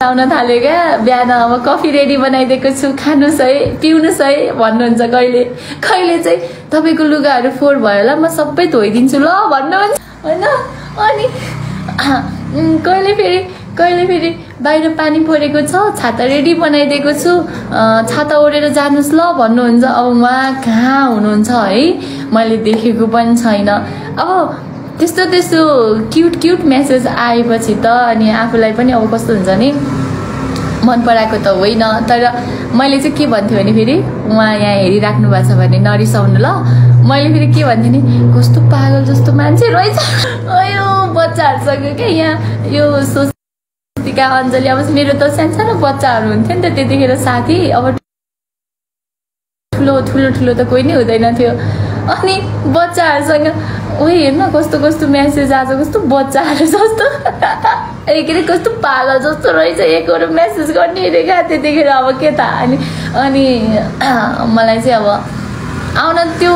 आउन थाल्यो क्या बिहान अब कफी रेडी बनाइदिएको छु खानुस् है पिउनुस् है भन्नुहुन्छ कहिले कहिले चाहिँ तपाईको लुगाहरू फोहोर भयो होला म सबै धोइदिन्छु ल भन्नुहुन्छ हैन अनि कहिले फेरि बाहिर पानी परेको छ छाता रेडी बनाइदिएको छु छाता ओढेर जानुस् ल भन्नुहुन्छ अब उहाँ कहाँ हुनुहुन्छ है मैले देखेको पनि छैन अब त्यस्तो क्यूट मेसेज आएपछि त अनि आफूलाई पनि अब कस्तो हुन्छ नि मन पराएको त होइन तर मैले चाहिँ के भन्थे भने फेरि उहाँ यहाँ हेरिराख्नु भएको छ भने नरिसाउनु ल मैले फेरि के भन्थे नि कस्तो पागल जस्तो मान्छे रहेछ अयो बच्चाहरुसँग के यहाँ यो सोचिका अञ्जली अब मेरो त सानो बच्चाहरु हुन्थ्यो नि त त्यतिखेर साथी अब ठुलो त कोही नै हुँदैन थियो अनि बच्चाहरुसँग ओइ हेर्न कस्तो मेसेज आज कस्तो बच्चाहरु जस्तो एकरे कस्तो पागल जस्तो रहेछ एकहरु मेसेज गर्ने रेगा त्यतिखेर अब के त अनि मलाई चाहिँ अब आउन त्यो